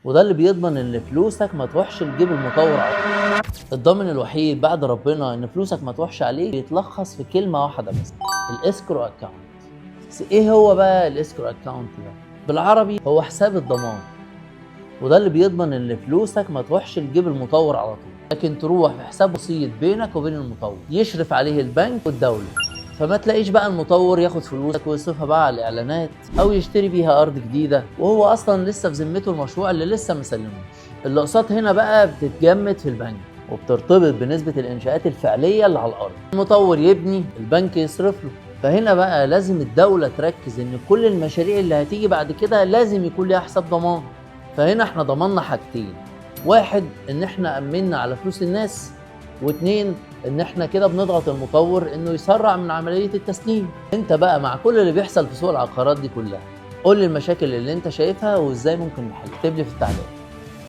وده اللي بيضمن ان فلوسك ما تروحش لجيب المطور على طول. الضامن الوحيد بعد ربنا ان فلوسك ما تروحش عليه يتلخص في كلمة واحدة بس، ال escrow account. بس ايه هو بقى ال escrow account ده؟ بالعربي هو حساب الضمان، وده اللي بيضمن ان فلوسك ما تروحش لجيب المطور على طول، لكن تروح في حساب وسيط بينك وبين المطور يشرف عليه البنك والدولة. فما تلاقيش بقى المطور ياخد فلوسك ويصرفها بقى على الاعلانات او يشتري بيها ارض جديدة وهو اصلا لسه في ذمته المشروع اللي لسه ما سلموش. الاقساط هنا بقى بتتجمد في البنك وبترتبط بنسبة الانشاءات الفعلية اللي على الارض. المطور يبني، البنك يصرف له. فهنا بقى لازم الدولة تركز ان كل المشاريع اللي هتيجي بعد كده لازم يكون ليها حساب ضمان. فهنا احنا ضمننا حاجتين، واحد ان احنا امنا على فلوس الناس، واتنين ان احنا كده بنضغط المطور انه يسرع من عملية التسليم. انت بقى مع كل اللي بيحصل في سوق العقارات دي كلها، قول لي المشاكل اللي انت شايفها وازاي ممكن نحلها. اكتب لي في التعليقات.